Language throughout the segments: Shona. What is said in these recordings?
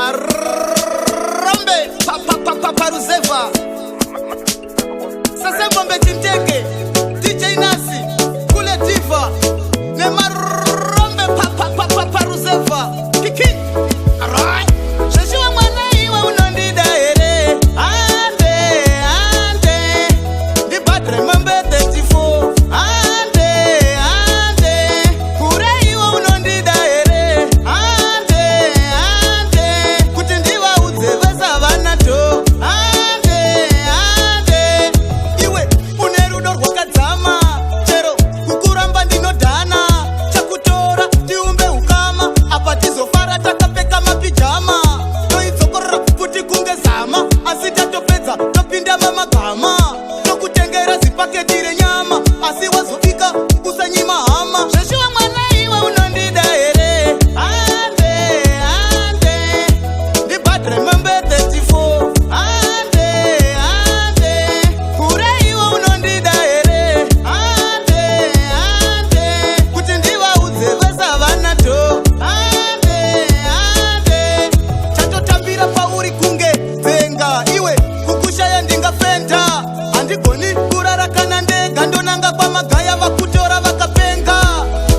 Marombe paparuzeva sasembombe chinteke DJ Nasi kule diva nemarombe paparuzeva kiki. Alright. Zveshuwa mwana iwe unondida here? Ande ande ndibhadhare mombe 34. Ande ande kure iwe unondida here? Ande ande kuti ndivaudze vesavana to. Ande ande iwe une rudo rwakadzama, chero kukuramba ndinodhana. Chakutora tiumbe ukama, apa tizofara takapfeka mapijama. Toidzokorora futi kunge zama, asi tatopedza topinda mamagama. Tokutengera zipaketi renyama, asi wazobika usanyima hama. Zveshuwa mwana iwe unondida here? Ande ande ndibhadhare mombe 34. Ande ande kure iwe unondida here? Ande ande kuti ndivaudze vesavana to. Ande ande chatotambira pauri kunge dzenga. Iwe kukushaya ndingafenda, handigoni kurara kana ndega. Ndonanga kwamagaya vakutora vakapenga,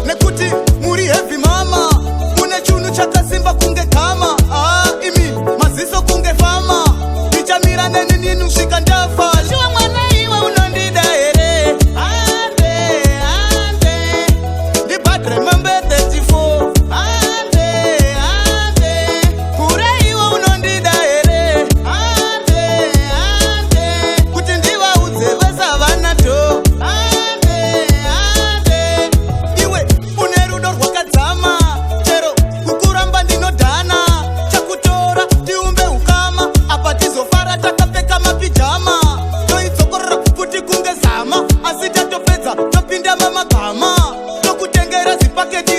nekuti muri heavy mama, mune chunhu chakasimba kunge gama. Ah, imi maziso kunge fama, ndichamira neni nini kusvika ndafa. Shuwa mwana iwe unondida here? Ande ande ndibhadhare mombe 34. Ande ande kure iwe unondida here? Ande ande kuti ndivaudze vesavana to. Ande ande iwe une rudo rwakadzama, chero kukuramba ndinodhana. Chakutora tiumbe ukama, apa tizofara takapfeka mapijama. Toidzokorora futi kunge zama, asi tatopedza topinda mamagama. Tokutengera zipaketi.